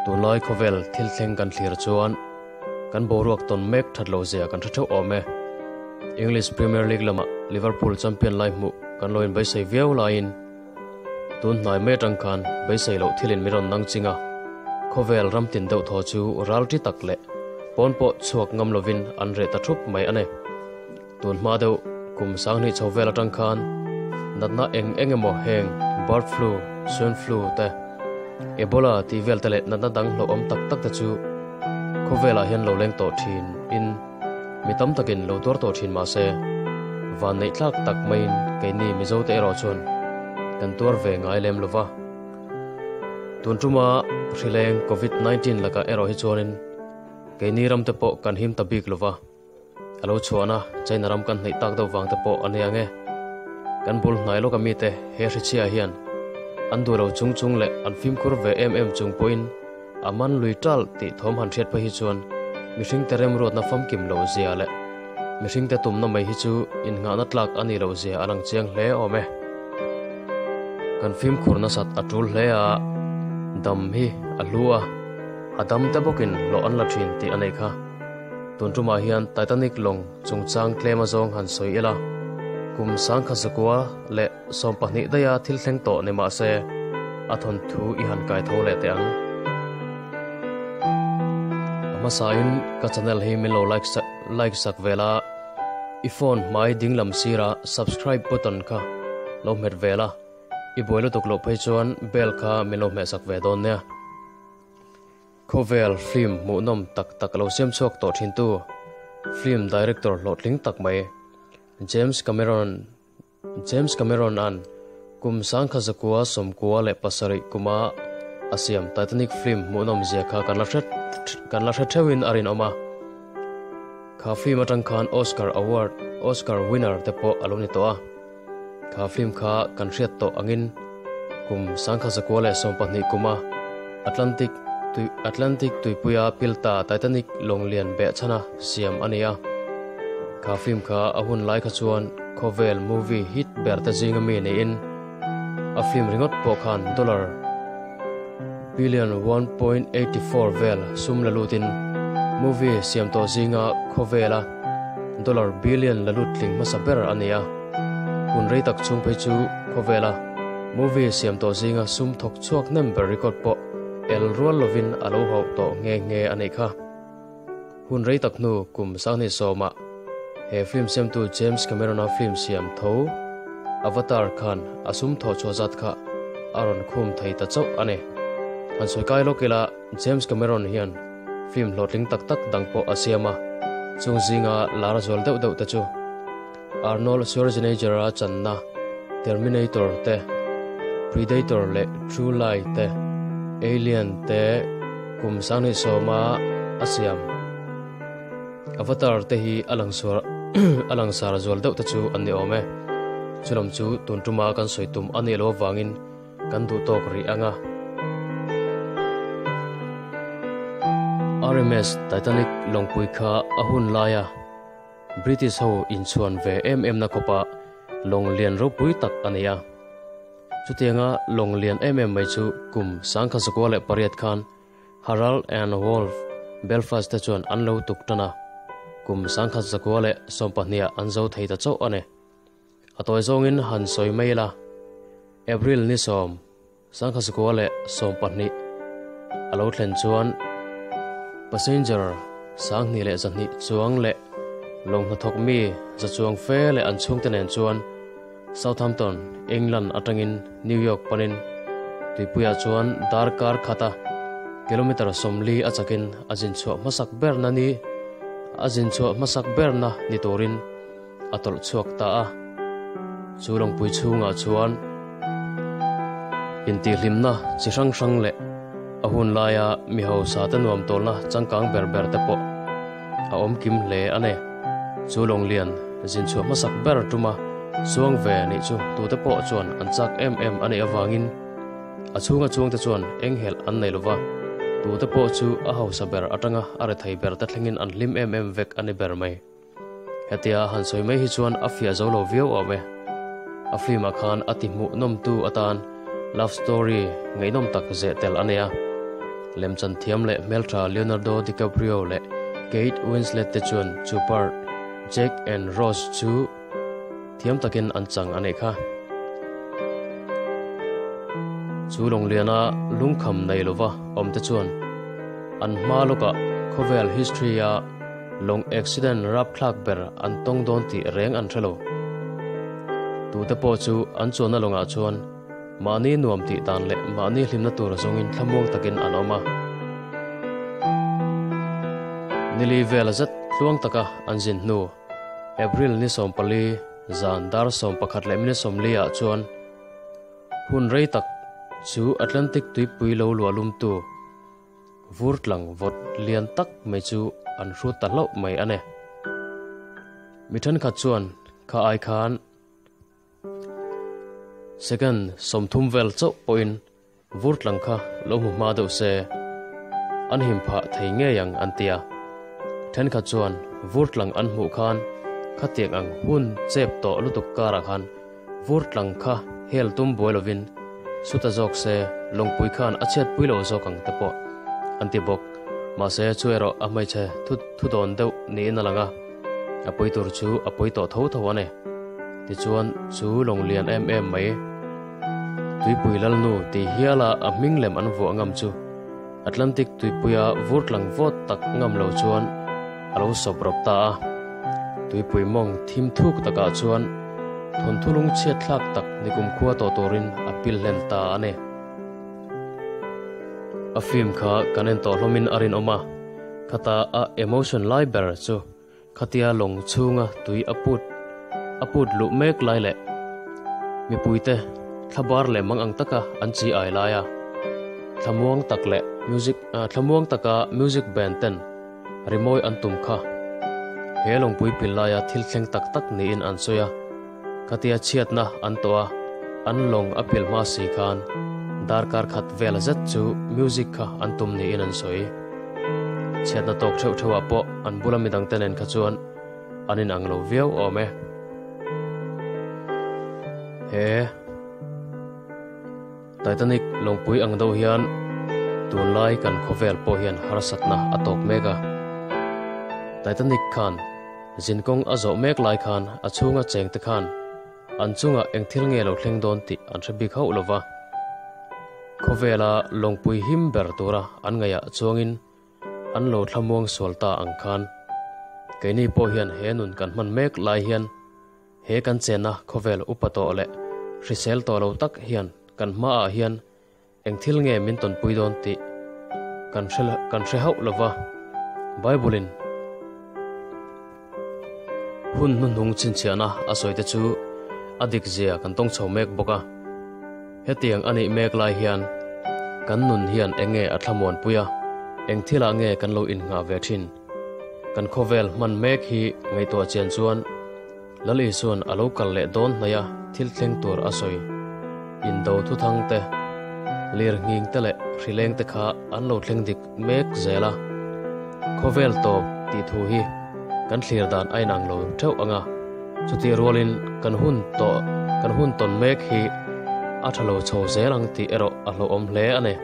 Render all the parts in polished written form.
Tunlai khawvel thil thleng kan thlir chuan kan boruak tawn mek that lo zia kan hre theuh awm e. English Premier League lamah Liverpool champion lai hmuh kan lo inbaisei viau laiin tun hnai mai atang khan beisei loh thilin min rawn nang ching a, khawvel ram tin deuh thaw chu ral ṭi tak leh pawn pawh chhuak ngam lovin an reh ta thup mai a ni. Tun hma deuh kum sanghnih chho vel atang khan natna eng eng emaw heng bird flu, swine flu te, Ebola tih vel te leh natna dang hlauhawm tak tak te chu khawvelah hian lo leng tawh thin in mi tam takin lo tuar tawh thin mahse vanneih tlak tak maiin keini Mizo te erawh chuan kan tuar ve ngai lem lova. Tun tuma hrileng Covid 19 lakah erawh hi chuanin keini ram te pawh kan him ta bik lova. A lo chhuahna China ram kan hnaih tak deuh vang te pawh a nia nge. Kan bul hnai lawk ami te he hrichhia hian an duh lo chung chung leh an fimkhur ve em em chung pawhin a man lui tal tih thawm han hriat phei hi chuan mihring te remruatna famkim loh zia leh mihring te tumna mai hi chu innghahna tlak a nih loh zia a lang chiang hle awm e. Kan fimkhur nasat a tul hle a, dam hi a hlu a, a dam te bawkin hlawh an la thin tih a nei kha. Tun tumah hian Titanic lawng chungchang tlem azawng han sawi ila, kum sangkha zakua leh 12 daiha thil thleng tawh ni mah se, a thawnthu i han kai tho leh teh ang. A hmasain ka channel hi min lo like like sak vel a, i phone hmai dinglam sira subscribe button kha lo hmet vel a, i buai lutuk loh phei chuan bell kha min lo hmehsak ve dawn nia. Khawvel film hmuhnawm tak tak lo siam chhuak tawh thintu film director hlawhtling tak mai James Cameron James Cameron-a'n kum 1997 kuma a siam Titanic film hmuhnawm zia kha kan la hre kan la hre theuhin a rinawm a. Kha film atang khan Oscar award Oscar winner te pawh a lo ni tawh a. Kha film kha kan hriat tawh angin kum 1912 kuma Atlantic tui Atlantic tuipuia pilta Titanic lawng lian behchhana siam a ni a. Kha film kha a hun lai kha chuan khawvel movie hit ber te zinga mi niin a film ringawt pawh khan dollar billion 1.84 vel sum la lutin movie siam tawh zinga khawvela dollar billion la lut tling hmasa ber a ni a. Hun rei tak chhung phei chu khawvela movie siam tawh zinga sum thawk chhuak hnem ber record pawh el rual lovin a lo hauh tawh nghe nghe a nih kha. Hun rei tak hnu kum 2010-ah he film siamtu James Cameron-a film siam tho Avatar khan a sum thawh chhuah zat kha a rawn khum thei ta chauh a ni. Han sawi kai lawk ila James Cameron hian film hlawhtling tak tak dang pawh a siam a, chung zinga lar zual deuh deuh te chu Arnold Schwarzenegger-a channa Terminator te, Predator leh True Lie te, Alien te kum 2010-a a siam Avatar te hi a langsuar a langsar zual deuh te chu an ni awm e. Chulam chu tun tuma kan sawi tum a nih loh avangin kan duh tawk rih ang a. RMS Titanic lawngpui kha a hun laia British ho inchhuan ve em em na khawpa lawng lian ropui tak a ni a. Chutianga lawng lian em em mai chu kum 1908 khan Harald and Wolff Belfast te chuan an lo tuk tan a, kum 1912-ah an zo thei ta chauh a ni. A tawi zawngin han sawi mai ila, April ni 10, 1912 a lo thlen chuan passenger 2,200 chuang leh lawng hnathawk mi za chuang fe leh an chhungte nen chuan Southampton, England atangin New York panin tuipuiah chuan darkar khata kilometre 40 a chakin a zin chhuah hmasak berna ni a zin chhuah hmasak berna ni turin a tawlh chhuak ta a. Chu lawngpui chhungah chuan intihhlimna chi hrang hrang leh a hun laia mi hausa te nuam tawlna changkang ber ber te pawh a awm kim hle a ni. Chu lawng lian zin chhuah hmasak ber tuma chuang ve nih chu tute pawh chuan an chak em em a nih avangin a chhunga chuangte chuan enghelh an nei lova, tute pawh chu a hausa ber atanga a rethei ber te thlengin an hlim em em vek a ni ber mai. Hetia han sawi mai hi chuan a fiah zo lo viau awm e. A film-ah khan a ti hmuh nawmtu atan love story ngaihnawm tak zeh tel a nei a. Lemchan thiam leh hmeltha Leonardo DiCaprio leh Kate Winslet te chuan chu part Jack and Rose chu thiam takin an chang a neih kha. Chu lawngliana lungkham nei lova awm te chuan an hma lawkah khawvel history-a lawng accident rapthlak ber an tawng dawn tih reng an hre lo. Tute pawh chu an chuanna lawngah chuan Mahni nuam tih dan leh mahni hlimna tur zawngin thlamuang takin an awm a. Nili vela zet tluang taka an zin hnu, April ni 14, zan dar 11 leh minute 40 ah chuan hun rei tak chu Atlantic tuipui lo luah lumtu vur tlang vawt lian tak mai chu an hrut ta hlauh mai a ni. Mi thenkhat chuan kha ai khan Second 30 vel chauh pawhin vur tlang kha lo hmu hma deuh se, an him phah thei ngei ang an ti a. Thenkhat chuan vur tlang an hmuh khan khatiang ang hun chep tawh lutuk karah khan vur tlang kha hel tum buai lovin suta zawk se lawngpui khan a chhiatpui lo zawk ang te pawh an ti bawk. Mahse chu erawh a hmeichhe thu dawn deuh niin a lang a, a pawi tur chu a pawi tawh tho tho a ni. Tichuan, chu lawng lian em em mai, Tuipui Lalnu tih hiala a hming lem an vuah ngam chu Atlantic tuipuia vur tlang vawt tak ngam lo chuan a lo sawp rawp ta a. Tuipui mawng thim thuk takah chuan thawnthu lungchhiat thlak tak nikum khua tawh turin a pil hlen ta a ni. A film kha kan en tawh hlawmin a rinawm a, khata a emotion lai ber chu Khatia lawng chhunga tui a put a put luh mek lai leh mipuite thlabar leh mang ang taka an chi ai laia thlamuang tak leh music thlamuang taka music band ten rimawi an tum kha he lawngpui pil laia thil thleng tak tak niin an sawi a. Khatia chhiatna an tawh a, an lawng a pil hma si khan darkar khat vel zet chu music kha an tum niin an sawi. Chhiatna tawk theuh theuhah pawh an bula midangte nen kha chuan an inang lo viau awm e. He Titanic lawngpui ang deuh hian tunlai kan khawvel pawh hian harsatna a tawk mek a. Titanic khan Zinkawng a zawh mek lai khan a chhunga chengte khan an chungah eng thil nge lo thleng dawn tih an hre bik hauh lo va. Khawvela lawngpui him ber tura an ngaihah chuangin an lo thlamuang sual ta ang khan keini pawh hian he nun kan hman mek lai hian he kan chenna khawvel upa tawh leh hrisel tawh lo tak hian kan hmaah hian Eng thil nge min tawnpui dawn tih kan hre kan hre hauh lo va, Bible-in hun hnuhnung chhinchhiahna a sawi te chu a dik zia kan tawng chho mek bawk a. Hetiang a nih mek lai hian kan nun hian eng nge a thlamuanpui a, eng thilah nge kan lo innghah ve thin? Kan khawvel hman mek hi ngaihtuah chian chuan Lal Isua'n a lo kal leh dawn hnaih a thil thleng tur a sawi. Indo thuthang te, lir nghing te leh hrileng te kha an lo thleng dik mek zel a. Khawvel tawp tih thu hi kan thlir dan a inang lo theuh ang a, chutih rualin kan hun tawh kan hun tawn mek hi a tha lo chho zel ang tih erawh a hlauhawm hle a ni.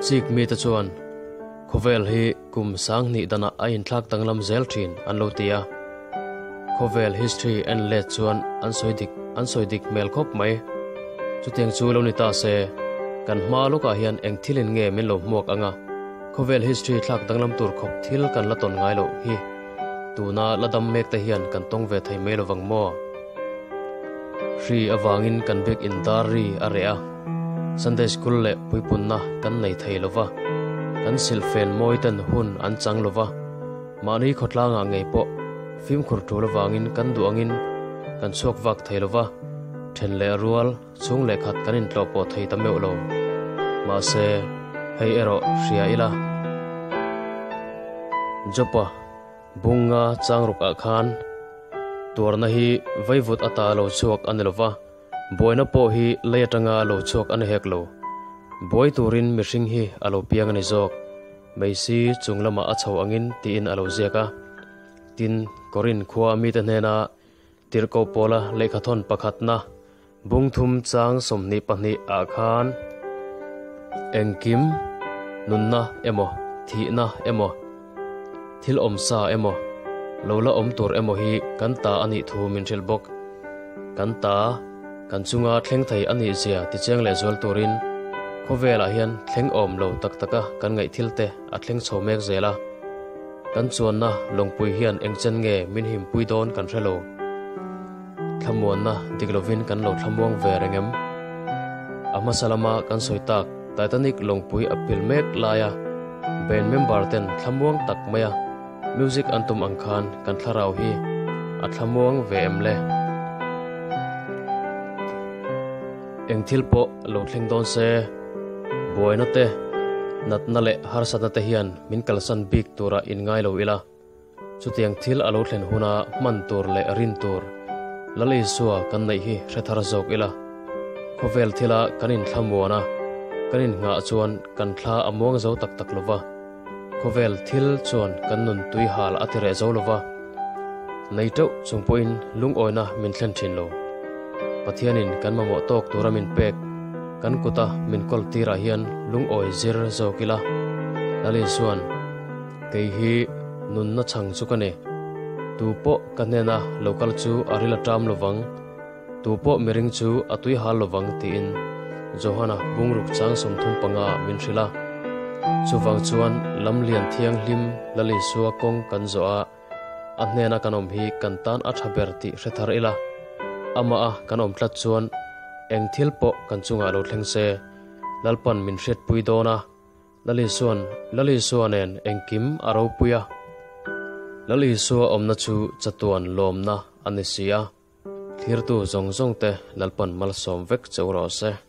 Chik mite chuan khawvel hi Kum 2000 danah a inthlak danglam zel thin an lo ti a. Khawvel history en let chuan an sawi dik an sawi dik hmel khawp mai. Chutiang chu lo ni ta se, kan hma lawkah hian eng thilin nge min lo hmuak ang a, khawvel history thlak danglam tur khawp thil kan la tawn ngai loh hi tuna la dam mek te hian kan tawng ve thei mai lovang maw? Hri avangin kan bek in dar ri a reh a. Sunday School leh puipunna kan nei thei lo va, kan silhfen mawi ten hun an chang lo va, mahni khawtlangah ngei pawh fimkhur tul avangin kan duh angin kan chhuak vak thei lo va, then leh rual chhung leh khat kan intlawh pawh thei ta meuh lo. Mahse, hei erawh hria ila. Jopa Bunga changrukah khan tuarna hi vaivut ata lo chhuak a ni lo va, Buaina pawh hi lei atanga lo chhuak a ni hek lo. Buai turin mihring hi a lo piang a ni zawk. Meisi chung lamah a chho angin tiin a lo ziak a. Tin, Korin khua mite hnena Tirhkoh Pawla lehkhathawn pakhatna bung thum chang 22 ah khan. Engkim, nunna emaw, thihna emaw, thil awmsa emaw, lo la awm tur emaw hi kan ta a nih thu min hrilh bawk. Kan ta, kan chunga thleng thei a nih zia tichiang lehzual turin khawvelah hian thleng awm lo tak taka kan ngaih thil te a thleng chho mek zel a. Kan chuanna lawngpui hian engchen nge min himpui dawn kan hre lo. Thlamuanna dik lovin kan lo thlamuang ve reng em? A hmasa lama kan sawi tak Titanic lawngpui a pil mek laia band member ten thlamuang tak maia music an tum ang khan kan thlarau hi a thlamuang ve em le? Eng thil pawh lo thleng dawn se, buaina te, natna leh harsatna te hian min kalsan bik tura inngai lo ila. Chutiang thil a lo thlen huna hman tur leh rin tur Lal Isua kan neih hi hre thar zawk ila. Khawvel thila kan inthlamuan a, kan innghah chuan kan thla a muang zo tak tak lova. Khawvel thil chuan kan nun tui hal a ti reh zo lova, nei teuh chung pawhin lungawina min thlen thin lo. Pathianin kan mamawh tawk tura min pek, kan kuta min kawl tirah hian lungawi zir zawk ila. Lal Isua'n. Kei hi nunna chhang chu ka ni. Tu pawh ka hnena lo kal chu a ril a ṭam lovang, tu pawh miring chu a tui hal lovang tiin Johana bungruk chang 35 min hrilh a. Chuvang chuan lamlian thianghlim Lal Isua kawng kan zawh a, a hnena kan awm hi kan tan a ṭha ber tih hre thar ila. Amah a kan awm tlat chuan eng thil pawh kan chungah lo thleng se, Lalpan min hriatpui dawn a. Lal Isua'n Lal Isua nen engkim a ropui a, Lal Isua awmna chu chatuan lawmna a ni si a, thlirtu zawng zawngte Lalpan malsawm vek cheu rawh se.